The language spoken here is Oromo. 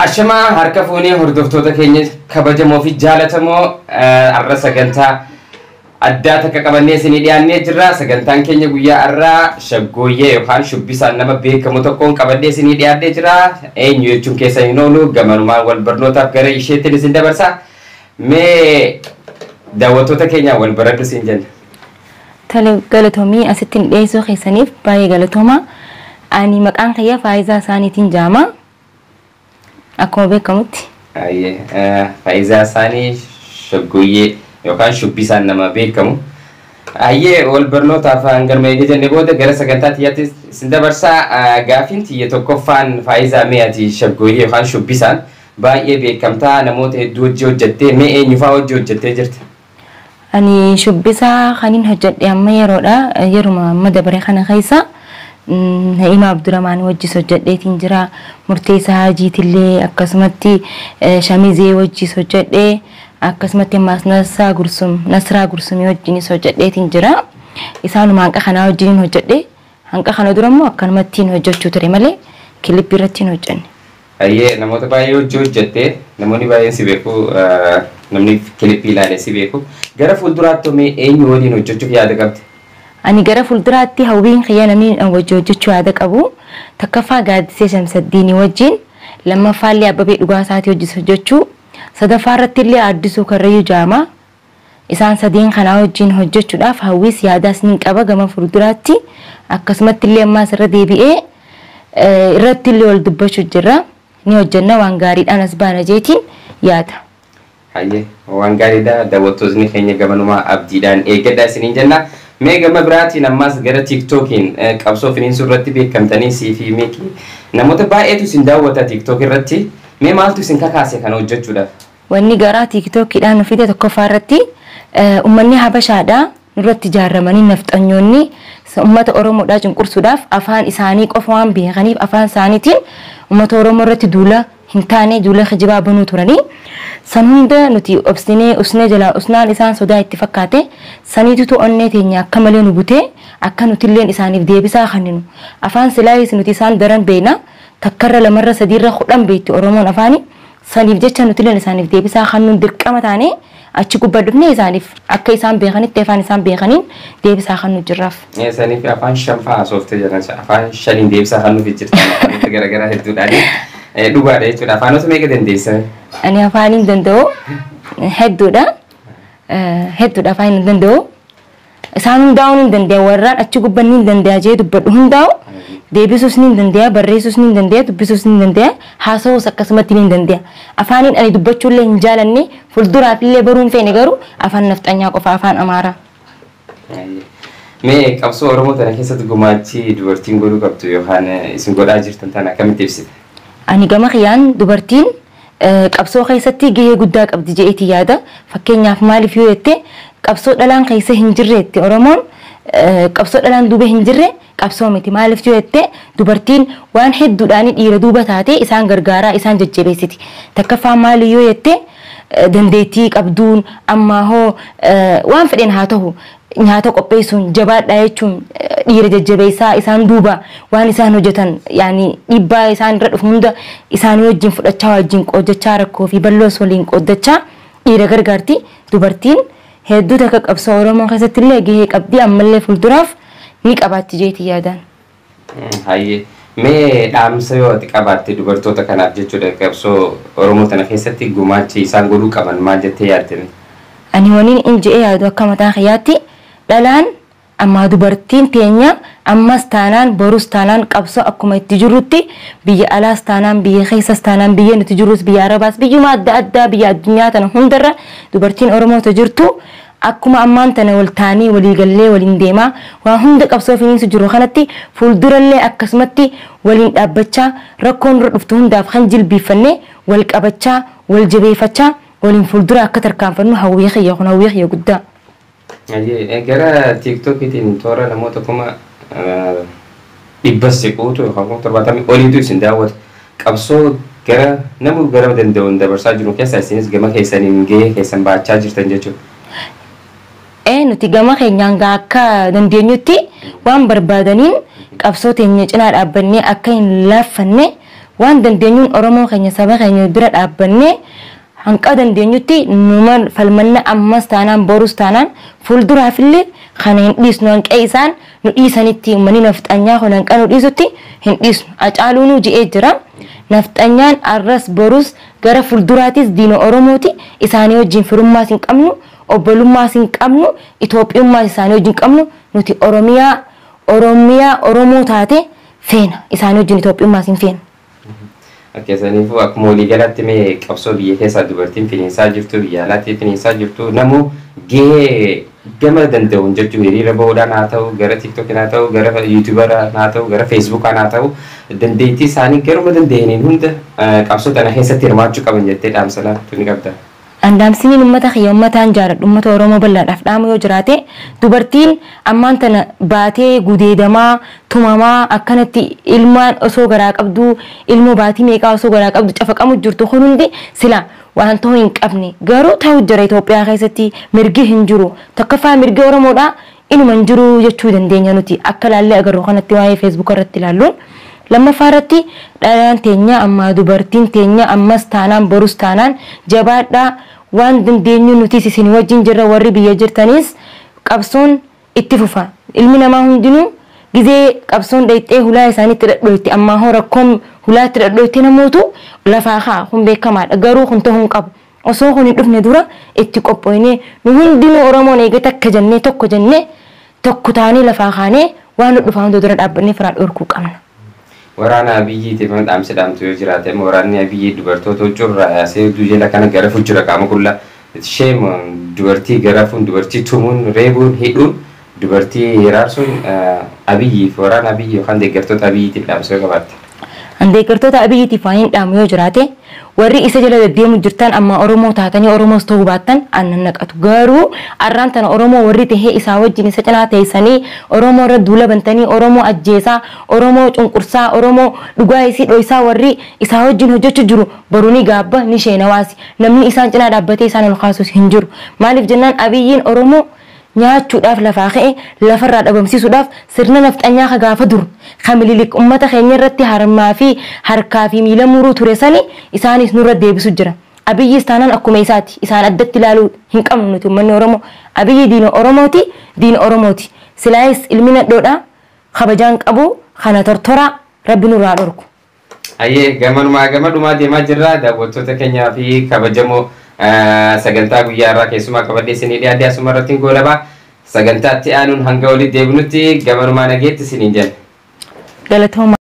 Ashamaa harka fuunee hordoftoota keenya kabajamoo fi jaalatamoo, har'a sagantaa addaa takka qabannee isinii dhiyaannee jirra. Sagantaan keenya guyyaa har'aa shaggooyyee yookaan shubbisaan nama beekamu tokkoon qabannee isinii dhiyaannee jira. Eenyu jechuun keessa hin oolu, gamanumaan wal barnootaaf gara isheettiin isin dabarsa. Mee daawwattoota keenya wal baradhu isin jenna. Tole, galatoomii, asitti dhiyeessuu keessaniif baay'ee galatooma. Ani maqaan kiyya Faayizaa Isaaniitiin jaama. Akkuma beekamutti. Faayizaa Isaanii, shaggooyyee yookaan shubbisaan nama beekamu. Ayyee, wal barnootaaf hangarma eega jenne booda gara sagantaa xiyyaatti isin dabarsaa. Gaafiin xiyya tokkoffaan, Faayizaa, mee ati shaggooyyee yookaan shubbisaan baay'ee beekamtaa, namoota hedduu hojii hojjettee, mee eenyufaa hojii hojjettee jirta? Ani shubbisaa kanin hojjedhe amma yeroodha. Yeruma amma dabare kana keessa Na'imaa Abdurrahmaan wajjis hojjedheetiin jira. Murteessaa Hajiitillee, akkasumatti Shamizee wajjis hojjedhee, akkasumatti ammaas Nasraa Gursum, Nasraa Gursumii wajjinis hojjedheetiin jira. Isaanuma hanqa kanaa wajjiniin hojjedhe. Hanqa kana dura immoo akkanumattiin hojjechuu ture malee kilippii irratti hin hojjenne. Ayyee, namoota baay'ee hojii hojjettee, namoonni baay'een si beeku, namni kilippii ilaalee si beeku. Gara fuulduraatti mee eenyu waliin hojjechuuf yaada qabdi? Ani gara fuulduraatti hawwiin kiyya namni wajjin hojjechuu yaada qabu takkaffaa Gaaddisee Shamsaddiinii wajjin, lammaffaallee Abbabee Dhugaasaatii wajjin hojjechuu, sadaffaa irratti illee Addisuu Karrayyuu jaama. Isaan sadeen kanaa wajjin hojjechuudhaaf hawwiis yaadaas ni qaba gama fuulduraatti. Akkasumatti illee ammaas irra deebi'ee irratti illee wal dubbachuu jirra. Ni hojjenna, waan gaariidhaan as baana jeetiin yaada. Hayyee, waan gaariidha. Daawwattoonni keenya gamanumaa abdiidhaan eeggadhaa isiniin jenna. Mee gama biraatiin ammaas gara TikTokiin qabsoo finiinsuu irratti beekamtanii sii fi Miikii, namoota baay'eetu isin daawwata TikTok irratti. Mee maaltu isin kakaase kana hojjechuudhaaf? Wanni gara TikTokiidhaan nu fide tokkoffaa irratti uummanni Habashaadha nurratti ijaarramanii, nafxanyoonni uummata Oromoodhaa cunqursuudhaaf afaan isaanii qofa waan beekaniif afaan isaaniitiin uummata Oromoo irratti duula hin taane, duula kijibaa banuu turanii. San hunda nuti obsinee usnee jalaa usnaan isaan sodaa itti fakkaate. Saniitutu onnee teenya akka malee nu butee akka nutilleen isaaniif deebisaa kenninu. Afaan silaayis nuti isaan daran beekna, takkarra, lamarra, sadiirra, 10 beekti Oromoon afaani. Saniif jecha nutilleen isaaniif deebisaa kennuun dirqama taane, achi gubbaa dhufnee isaaniif akka isaan beekanitti afaan isaan beekaniin deebisaa kennu jirraaf. Saniif afaan shanfaa haasoftee jiran, afaan shaniin deebisaa kennuuf jirtan, afaanota garaagaraa hedduudhaani. Dhugaadha jechuudha. Afaanota meeqa dandeessan? Ani afaan hin danda'u hedduudha. Hedduudha afaan hin danda'u. Isaan hundaa'uu ni danda'a, warraan achi gubbaan ni danda'a jee dubbadhu hundaa'u deebisuus ni danda'a, barreessuus ni danda'a, dubbisuus ni danda'a, haasa'uus akkasumatti ni danda'a. Afaaniin ani dubbachuullee hin jaalanne, fuulduraaf illee baruu hin feene garuu afaan nafxanyaa qofa, afaan Amaaraa. Mee qabsoo Oromoo tana keessatti gumaachi dubartiin godhuu qabdu yookaan isin godhaa jirtan tana akkamitti ibsita? Ani gama kiyyaan dubartiin qabsoo keessatti gahee guddaa qabdi je'eeti yaada. Fakkeenyaaf maaliif yoo jette, qabsoo dhalaan keessa hin jirreetti Oromoon qabsoo dhalaan duuba hin jirre qabsoo miti. Maaliif yoo jette, dubartiin waan hedduudhaan dhiira duuba taate isaan gargaaraa, isaan jajjabeessiti. Takkaffaa maali yoo jette, dandeettii qabduun, ammaa hoo waan fedhen haa ta'u nyaata qopheessuun, jabaadhaa jechuun dhiira jajjabeessaa, isaan duuba waan isaan hojjetan, yaani dhiibbaa isaan irra dhufu hunda isaanii wajjin fudhachaa, wajjin qooddachaa, rakkoo fi bal'oos waliin qooddachaa dhiira gargaarti. Dubartiin hedduu takka qabsoo Oromoo keessatti illee gahee qabdi, ammallee fuulduraaf ni qabaatti jeeti yaadaan. Hayyee. Mee dhaamsa yoo ati qabaatte dubartoota kanaaf jechuudha, qabsoo Oromoo tana keessatti gumaachi isaan godhuu qaban maal jettee yaadde? Ani waniin in je'ee yaadu akka mataa kiyyaatti, dhalaan ammaa dubartiin teenya ammas taanaan borus taanaan qabsoo akkuma itti jirrutti, biyya alaas taanaan, biyya keessas taanaan, biyya nuti jirrus, biyya Arabaas, biyyuma adda addaa, biyya addunyaa tana hundarra dubartiin Oromoota jirtu akkuma ammaan tana wal taanii, walii gallee, waliin deemaa waa hunda qabsoo finiinsu jiru kanatti fuuldurallee akkasumatti waliin dhaabbachaa, rakkoon dura dhuftu hundaaf kan jilbiiffannee, wal qabachaa, wal jabeeffachaa waliin fuuldura akka tarkaanfannu hawwii kiyya, kun hawwii kiyya guddaa. Gara TikTokiitiin toora namoota 100,000 siquutu yookaan 70,000 oliitu isin daawwata. Qabsoo gara nama gara danda'uun dabarsaa jiru keessaa isinis gama keessaniin gahee keessan baachaa jirtan jechuudha. Nuti gama keenyaan akka dandeenyutti waan barbaadaniin qabsoo teenya cinaa dhaabbannee akka hin laaffanne Waan dandeenyuun Oromoo keenya saba keenya bira dhaabbannee hanqa dandeenyutti numa falmanna. Ammas taanaan, borus taanaan, fuulduraafillee kana hin dhiisnu. Hanqa isaan nu dhiisanitti, uummanni nafxanyaa kun hanqa nu dhiisutti hin dhiisnu. Hacaaluunuu ji'ee jira. Nafxanyaan arras, borus, gara fuulduraatis diina Oromooti. Isaanii wajjin firummaas hin qabnu, obbolummaas hin qabnu, Itoophiyummaas isaanii wajjin qabnu. Nuti Oromiyaa, Oromiyaa Oromoo taate feena. Isaanii wajjin Itoophiyummaas hin feenu. Keessaniifuu akkuma waliigalatti mee qabsoo biyya keessaa dubartiin finiinsaa jirtu, biyya alaatti finiinsaa jirtu, namuu gahee gama danda'uun jechuun hiriira bahuudhaan haa ta'u, gara tiiktookiin haa ta'u, gara yuutuubaraan haa ta'u, gara feesbuukaan haa ta'u, dandeettii isaanii garuma danda'aniin hunda qabsoo tana keessatti hirmaachuu qaban jettee dhaamsa laattu ni qabda. Andaamsiniin uummata kiyya, uummataan jaaladhu, uummata Oromoo bal'aadhaaf dhaamu yoo jiraate, dubartiin ammaan tana baatee gudeedamaa, tumamaa, akkanatti ilmaan osoo garaa qabdu, ilmoo baatii meeqaa osoo garaa qabdu cafaqamu jirtu kun hundi sila waan ta'uu hin qabne, garuu ta'u jira. Itoophiyaa keessatti mirgi hin jiru. Tokkoffaa mirgi Oromoodhaa inuma hin jiru jechuu dandeenya nuti akka laallee agarru kanatti waa'ee feesbuuk irratti ilaalluun. Lammaffaa irratti dhalaan teenya ammaa, dubartiin teenya ammas taanaan, borus taanaan jabaadhaa. Waan dandeenyu nutis isin wajjin jirra. Warri biyya jirtanis qabsoon itti fufa. Ilmi namaa hundinuu gizee qabsoon dhayxee hulaa isaaniitti dhadhooyte, ammaa hoo rakkoon hulaatti dhadhooyte namootu lafaa kaa kun beekamaadha. Garuu kun ta'uu hin qabu. Osoo kun hin dhufne dura itti qophooynee nu hundinuu Oromoon eegee takka jennee, tokko jennee, tokko taanee lafaa kaanee waan nu dhufaa hunda dura dhaabbannee firaa dhorkuu qabna. Waraana Abiyyiitiif dhaamsi dhaamtu yoo jiraate, waraanni Abiyyi dubartoota huccuurraa yaasee hedduu jala kana gara fuuldura qaama qullaa ishee dubartii garafuun, dubartii tumuun, reebuun, hidhuun, dubartii hiraarsuun, Abiyyiif, waraana Abiyyi yookaan deeggartoota Abiyyiitiif dhaamsa yoo qabaatte. Deeggartoota Abiyyiitiif waan hin dhaamu yoo jiraate, warri isa jala deddeemu jirtan amma Oromoo taatanii Oromoos ta'uu baattan aannan naqatu. Garuu arraan tana Oromoo warri tahee isaa wajjin isa cinaa teessanii Oromoo irra duula bantanii, Oromoo ajjeesaa, Oromoo cunqursaa, Oromoo dhugaa isii dhoysaa warri isaa wajjin hojjechuu jiru boruu ni gaabba, ni sheenawaasi. Namni isaan cinaa dhaabbatee isaan ol kaasus hin jiru. Maaliif jennaan, Abiyyiin Oromoo nyaachuudhaaf lafaa ka'e, lafarraa dhabamsiisuudhaaf sirna nafxanyaa ka gaafa dur ka Mililik ummata keenya irratti harmaa fi harkaa fi miila muruu ture sani isaanis nurra deebisu jira. Abiyyis taanaan akkuma isaati. Isaan addatti ilaaluu hin qabnu nuti uummanni Oromoo. Abiyyi diina Oromooti, diina Oromooti. Silaayis ilmi nadhoodha kabajaan qabu kana tortoraa rabbi nurraa dhorku. Ayyee, gamanumaa gama dhumaa deemaa jirra. Daawwattoota keenyaa fi kabajamoo, sagantaa guyyaa irraa keessumaa qabadhee isinii dhiyaadde asuma irratti hin goolabaa. Sagantaa itti aanuun hanga walitti deebinutti gamanumaa nageetti isiniin jenna. Galatooma.